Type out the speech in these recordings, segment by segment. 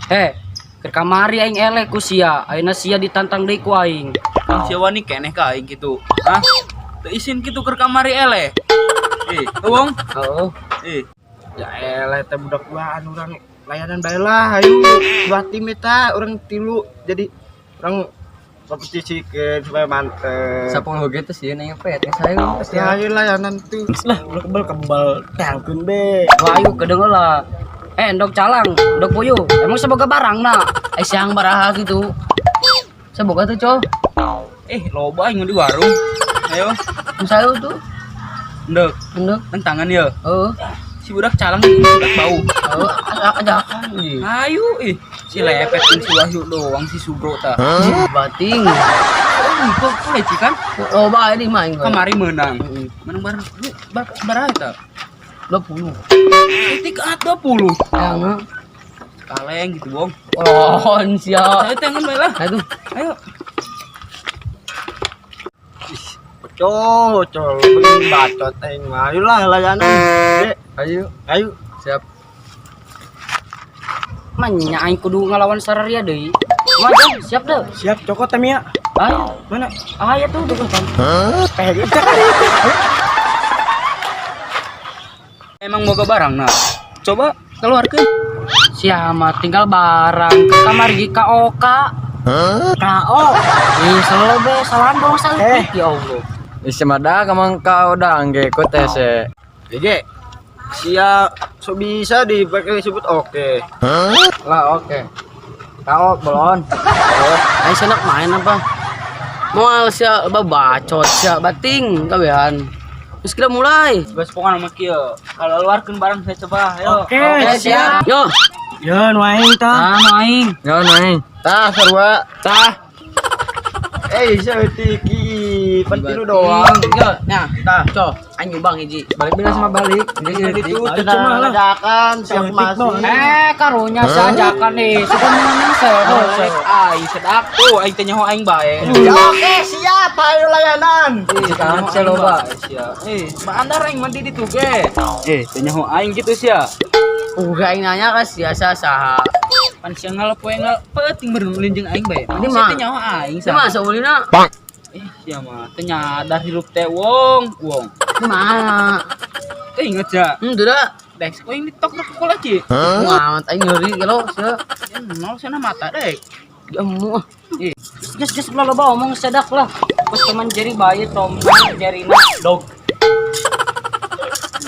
Eh, keur kamari aing eleh ku sia, ayeuna sia ditantang deui ku aing. Ang sia wani keneh ka aing kitu. Hah? Teu isin kitu keur kamari eleh. Eh, wong. Heeh. Eh, Ya eleh teh budak duaan urang layanan bae lah ayo dua tim eta urang tilu jadi urang kompetisi ke supaya mantep. 10 ge teh sieun aing pet saya. Ya ayo layanan tuh. Lah ulah kebal kebal tangkeun be. Wah, ayo kedeung lah. Eh, endog calang, endog puyuh. Emang saboga barang na? Eh, siang baraha gitu. Saboga tuh, cow. Eh, loba aing di warung. Ayo, Misalnya tuh, ndek, endog. tentangan ya. Heeh. Si budak calang budak bau. Heeh, ajakan. Ayo, ih, si lepet jeung si Wahyu doang si Subro tah. Bating. Oh, kok leci kan? Oh, bae di mah aing. Kamari menang. Heeh. Menang bareng. Lu baraha eta? 20. Titik at 20. Yang Kaleng gitu, Bong. Oh, sia. Ayo tangan bae lah. Aduh. Ayo. Col, col, pengen bacot aing mah. Ayo lah layanan. Dek, Ayo, ayo. siap. Manya aing kudu ngalawan sararia deui. Mah, siap deh. Siap cokot Tamiya. Ayo. Mana? Ayo tuh tuh kan. Eh, itu kali itu. Emang boga barang nah. Coba keluarkeun. Siapa tinggal barang ke kamar gi ka oka. KO. Ih, selalu be salam dong saeutik ya Allah. Isi mada kamang kau dang ge ku teh se. Gege. Sia so bisa dipakai sebut oke. Lah oke. Kau belon. Ayo senak main apa? Moal sia bacot sia bating kabehan. Terus kita mulai. Bas pokokna mah kieu. Kalau keluarkeun barang saya coba, ayo. Oke, siap. Yo. Ya, nu aing tah. Ah, nu aing. Yo aing. Tah sarua. Tah. Eh, saeutik ih, pan tilu doang. Yo, nah, Tah. cow, aing nyumbang hiji. Balik bila sama balik. Jadi Itu cenah ledakan siap masih. Eh, karunya sajakan nih. Suka menang saya. Balik aing sedak tuh aing teh nyaho aing bae. Ya, oke, siap ayo layanan. Sekarang sia loba. Sia. Eh, ma andar aing mandi di tuge. Eh, teh nyaho aing gitu sia. Uga aing nanya ka sia saha. Pan sia ngalepoe ngapeuting beurulin jeung aing bae. Ini Sia mah. teh nyaho aing Ini mah saulina. Eh, sia mah teh nyadar hirup teh wong, wong. Ini mah. Teh inget ya. Tidak. Dek, kok ini tok tok lagi. Muamat aing nyeri kalau sia. Ya nol sana mata dek. Ya mu. Ih, Geus geus ulah loba omong sedak lah. Terus teman Jerry bae Tom Jerry na dog.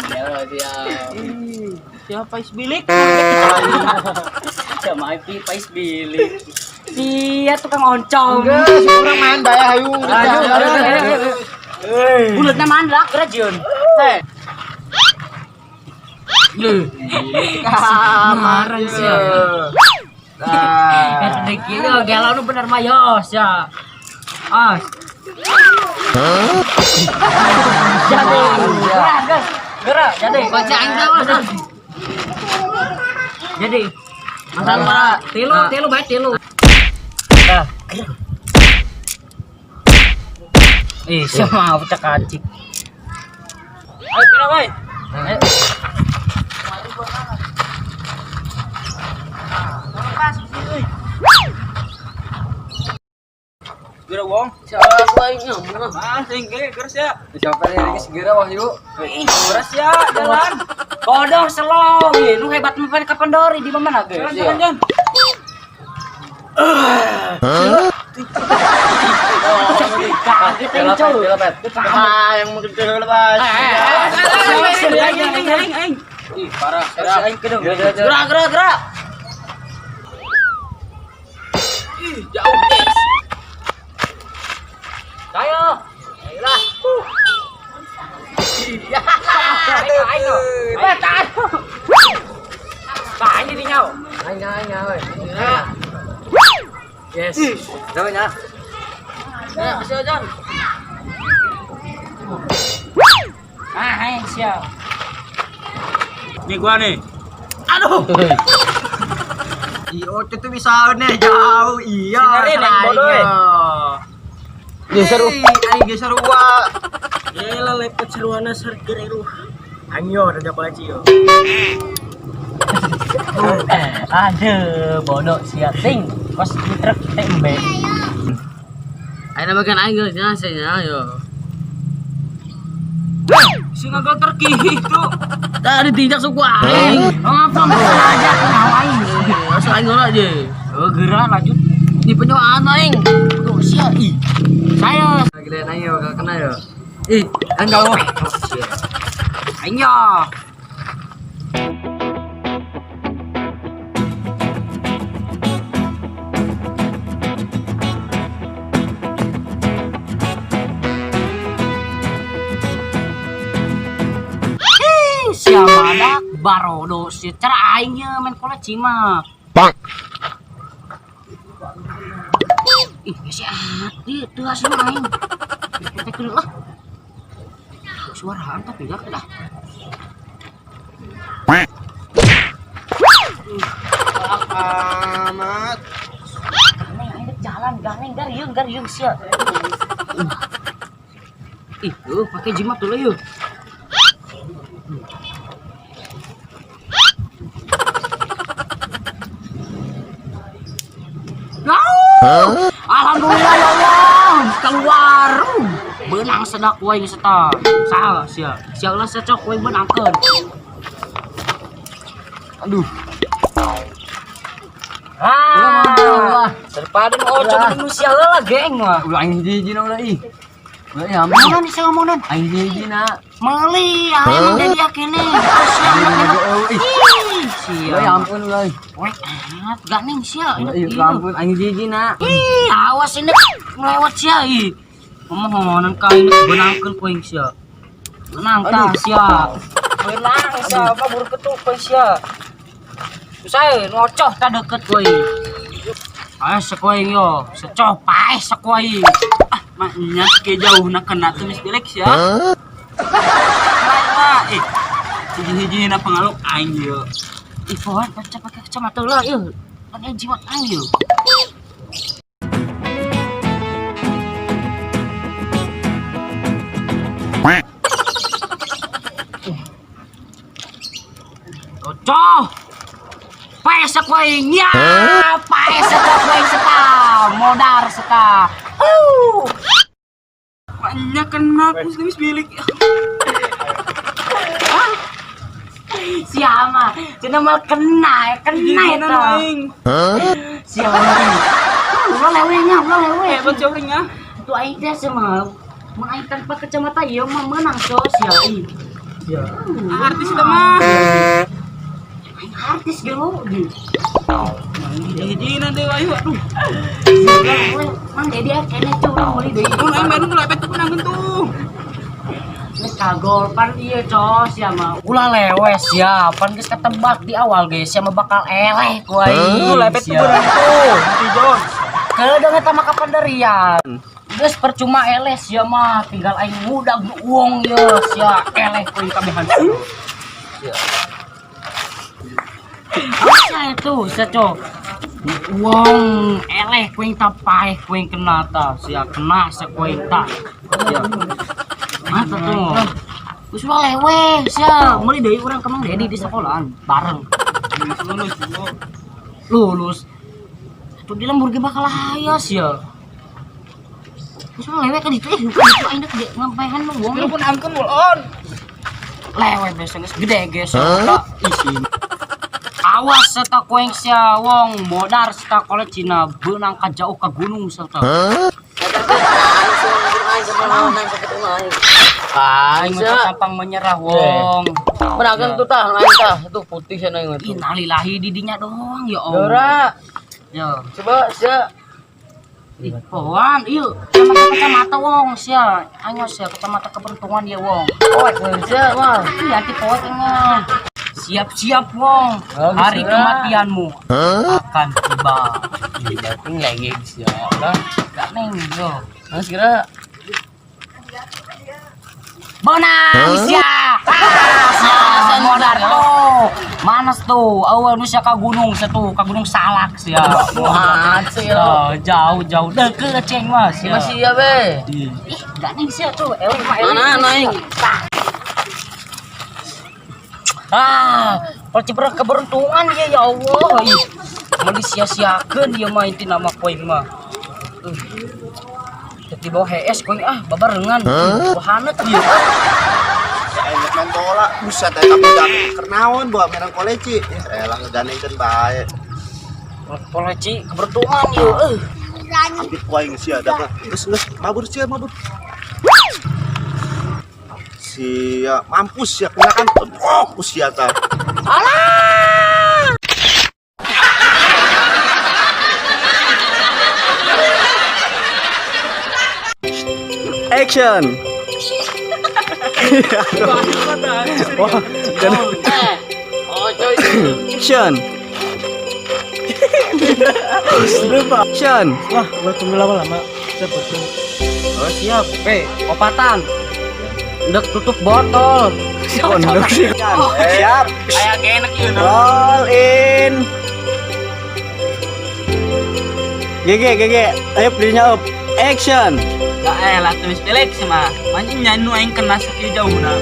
Ya dia. Siapa is bilik? Sama IP pais bilik. Sia tukang oncom. Geus, urang main bae hayu. Ayo, ayo, ayo, ayo. Bulatna mandrak rajun. Heh. Kamaran sia. Nah. Dek ieu gelo nu bener mah yos ya. As. Jadi, gerak, guys. Gerak, jadi. Baca aing teh mah. Jadi. Masalah tilu, tilu bae tilu. Dah. Ih, sama bocah kacik. Ayo pira bae. Ayo. Geura wong. Siapa aing nyambung ah. Ah, sing ge geus ya. Siapa nih geus geura Wahyu? Ih, geus ya, jalan. Kodong slow, ih, nu hebat mah pan kapan dori di mana geus. Jalan, jalan, jalan. Kaget aing cuy. Ah, yang mungkin ke lepas. Aing, aing, aing, aing. Ih, parah. Aing kedeng. Gerak, gerak, gerak. Ih, jauh, guys. Ayo. Ayolah. Ayo, ayo. Eh, tahan. Tahan jadi nyau. Aing aing aing. Yes. Namanya. Ya, bisa Jon. Ah, ayo siap. Nih gua nih. Aduh. Iyo, itu bisa nih jauh. Iya. Sinarin, yang bodoh, eh. Geser. Aing geser wa. Gila lepet seruana sergereru. Anyo raja koleksi yo. Aduh, bodoh sia ting. Kos di truk tembe. Ayo bagian aing geus nya nya yo. Si ngagal terkihi tuh. Tadi tinjak suku aing. Ngapa aja nyawa aing. Asal aing ngono aja. Oh, geura lanjut. Ini penyewaan aing. Tuh sia ih. Saya Gila aing yo bakal kena yo. Ih, enggak mau. Aing yo. Ih, sia badak barodo sia cara aing ye main koleci mah. Ih, si ati teu hasil aing. Kita kudu lah. Suaraan tapi gak dah. Amat. Neng, aing jalan ganeng gariung gariung sia. Ih, pakai jimat dulu yuk. Alhamdulillah ya Allah, keluar. Benang sedak waing seta. Salah sia. Sia lah secok waing benangkeun. Aduh. Ah, daripada nu ojo manusia lah geng mah. Ulah aing hiji-hiji na ulah ih. Ulah ih ampun. Mana nih saya ngomongin? Aing hiji-hiji na. Meuli, aing jadi yakene. Sia Ih. Ih, sia. Ulah ampun ulah. Weh, gak neng sia. Ulah ih ampun aing hiji-hiji na. Ih, awas ini melewat sia ih. Pemohonan ka ini benangkeun poing sia. Benang tah sia. Benang sia, apa buru ketuk poing sia. Usai ngocoh ta deket kowe. Ayo sekoing yo, secoh paeh sekoing. Ah, maknya ke jauh nak kena tuh mis bilek sia. Mah, eh. Hiji-hiji na pangaluk aing yo. Ih, pohon baca pakai kacamata lah yeuh. Pakai jimat aing yeuh. Ocoh. Paeh sekoing ya, paeh sekoing seta, modar seta. Maknya kena aku mis bilik. Siapa? Cenah mal kena, kena Hiji-hiji eta. aing. Siapa? Ulah lewehnya, ulah leweh. Eh, ban jauh ah. Tuh aing teh mah. Mun aing tanpa kacamata ieu mah menang so sia ih. Ya. Artis eta mah. Aing artis gelo di. Hiji-hiji na deui ayo aduh. Mang Dedi kene cuy urang meuli deui. Mun aing main ulah tuh menangkeun tuh. Geus kagol pan ieu coy sia mah. Ulah lewes sia, pan geus ketebak di awal geus sia mah bakal eleh ku aing. Ulah lepet tuh menang tuh. Hiji John. Kedeung eta mah kapanderian. Geus percuma eleh sia mah, tinggal aing ngudag nu uang ye sia eleh ku aing kabehan. Sia. Apa itu sia coy? Uang eleh ku aing ta paeh ku aing kena ta sia kena sia ku aing ta. Sia. Mata tuh. Geus ulah leweh sia, meuli deui urang ka Mang Dedi di sekolahan bareng. Lulus Lulus. Tuh di lembur ge bakal aya sia. Geus ulah leweh ka ditu ih, ka ditu aing dek ngampaehan mah wong. Lu pun angkeun on. Leweh bes geus gede ge sia. Isi. Awas serta koeng sia wong modar serta kolek Cina beunang ka jauh ka gunung serta. Aing mah gampang menyerah wong. Menangkeun tuh tah, aing tah, itu putih sia aing tuh. Innalillahi didinya doang ya Allah. Dora, Ya. coba sia. Ih, pohon, ieu sama kacamata wong sia. Aing sia kacamata keberuntungan ya wong. Poek sia mah. Iya, anti poek mah. Siap-siap wong. Hari kematianmu akan tiba. Iya, lagi sia lah. Gak neng yo. Mas kira Benang sia. Ah, modar tuh. Manas tuh. Awal nu sia ka gunung satu, ka gunung Salak sia. Wah, sia. Jauh-jauh deket ceng mah sia. Masih ya be. Ih, gak neng sia tuh. Ewe mah ewe. Mana aing? Ah, Kalau ciberang keberuntungan ya, ya Allah. Ih, mau disia-siakeun ieu mah intina mah ku aing mah. Jadi bawa HS ku aing ah babarengan. Wah hanet ieu. Enak main bola, buset eta budak keur naon bawa menang koleci. Ya elah ngegandengkeun bae. Poleci keberuntungan ieu euy. Ambit ku aing sia da. Geus geus mabur sia mabur. Sia mampus sia kena kan oh ku sia tah. Action. Wah, Oh coy. action. Lupa. Action. Wah, gua tunggu lama-lama. Cepet. Oh siap. Eh, opatan. Ndek tutup botol. Pondok sih. Siap. Aya genek ieu. Roll in. GG GG. Ayo belinya up. Action. Ya elah tulis Felix mah. Mancing nu aing kena sakieu jauhna.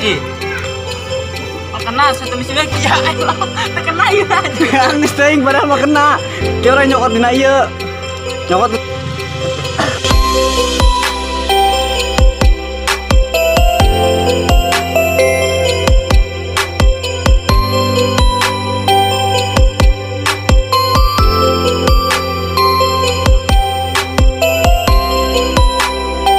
Eh. Kena satu misi Felix ya elah. Teu kena ieu aja. Geus teuing padahal mah kena. Ki orang nyokot dina ieu. Nyokot.